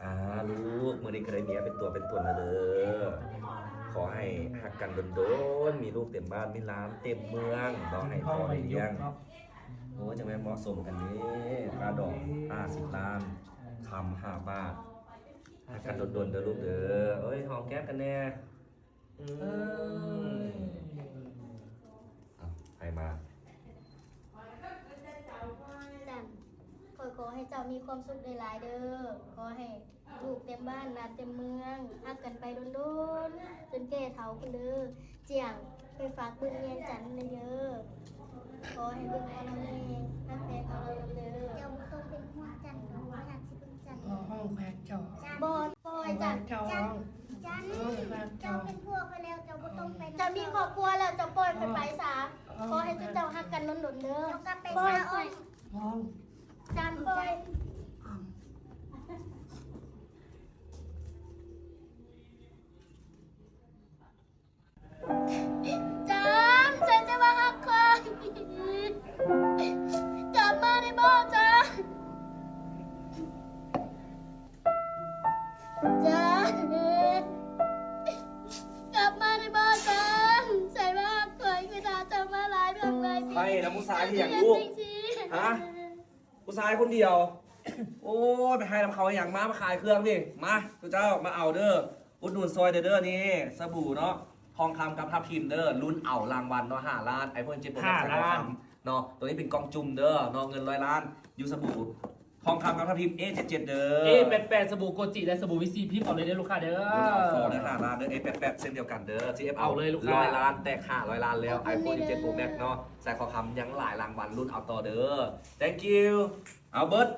ອ່າ ລູກ ມື້ນີ້ກໍໄດ້ເມຍເປັນຕົວເປັນຕົນແລ້ວເດີ. ຂໍໃຫ້ຮັກກັນດົນໆ ມີລູກເຕັມບ້ານມີຫຼານເຕັມເມືອງເນາະ ໃຫ້ພໍ່ໄດ້ລ້ຽງ. ໂອ້ຍ ຈັ່ງແມ່ນເໝາະສົມກັນເດ້. ຄ່າດອງຫ້າສິບລ້ານ ຄຳຫ້າບາດ. ຮັກກັນດົນໆເດີລູກເດີ. ໂອ້ຍ ຫອມແກ້ມກັນແດ່. ອືມ ເອີ ເອົາ ໃຜມາ? ຈັນ ຂ້ອຍຂໍໃຫ້ເຈົ້າມີຄວາມສຸກຫຼາຍໆເດີ. ຂໍໃຫ້ລູກເຕັມບ້ານຫຼານເຕັມເມືອງ ຮັກກັນໄປດົນໆ ຈົນແກ່ເຖົ້າພຸ້ນເດີ. ຈຽງ ໄປຝາກເບິ່ງແຍງຈັນແດ່ເດີ. ຂໍໃຫ້ເບິ່ງເອົານຳແດ່ ຮັກແພງເອົາລາວນຳເດີ. ເຈົ້າບໍ່ຕ້ອງເປັນຫ່ວງຈັນດອກ ຂ້ອຍຮັກຊິເບິ່ງຈັນ. ບໍ່ຮ້ອງແພງເຈົ້າ ບໍ່ ບໍ່ໃຫ້ຈັນ ຈັນ ຈັນ ເຈົ້າເປັນຜົວຂ້ອຍແລ້ວ ເຈົ້າບໍ່ຕ້ອງໄປນຳ ເຈົ້າມີຄອບຄົວແລ້ວ ເຈົ້າປ່ອຍຂ້ອຍໄປຊະ. ຂໍໃຫ້ເຈົ້າຮັກກັນດົນໆເດີ. ເຈົ້າກັບໄປຊະ ປ່ອຍ ອ້ອຍ ຈັນ ປ່ອຍ. ຈັນ ໃສຈະວ່າຮັກຂ້ອຍ ກັບມາໄດ້ບໍ່ຈັນ? ຈັນ ກັບມາໄດ້ບໍ່ຈັນ? ໃສວ່າຮັກຂ້ອຍ ຄືຖ້າເຈົ້າມາຫຼາຍເດືອນຫຼາຍປີ ໃຫ້ນຳຜູ້ຊາຍເຮັດຫຍັງລູກ? ຮະ? ຜູ້ຊາຍຄົນດຽວ. ໂອ້ຍ ໄປໃຫ້ນຳເຂົາເຮັດຫຍັງ? ມາ ມາຂາຍເຄື່ອງນີ້ ມາ ເຈົ້າ ມາເອົາເດີ ອຸດໜູນຊ່ອຍເດີ. ນີ້ສະບູເນາະ ທອງຄຳກັບທັບທິມເດີ ລຸ້ນເອົາລາງວັນເນາະ ຫ້າລ້ານ ໄອໂຟນເຈັດໂປຣແມັກ ຫ້າລ້ານ ໃສ່ທອງຄຳເນາະ. ໂຕນີ້ເປັນກ່ອງຈຸ່ມເດີເນາະ ເງິນຮ້ອຍລ້ານ ຢູ່ສະບູ ທອງຄຳກັບທັບທິມ ເອ ເຈັດເຈັດເດີ ເອ ແປດແປດ ສະບູໂກຈິ ແລະ ສະບູວິຊີ ພິມເອົາເລີຍເດີລູກຄ້າເດີ. ເອົາເລີຍ ຫ້າລ້ານເດີ ເອ ແປດແປດ ເຊັ່ນດຽວກັນເດີ ຊິເອັບເອົາເລີຍລູກຄ້າ ຮ້ອຍລ້ານ ແຕກຫ້າຮ້ອຍລ້ານແລ້ວ ໄອໂຟນເຈັດໂປຣແມັກເນາະ ໃສ່ທອງຄຳ ຍັງຫຼາຍລາງວັນ ລຸ້ນເອົາຕໍ່ເດີ. Thank you. ເອົາເບີດ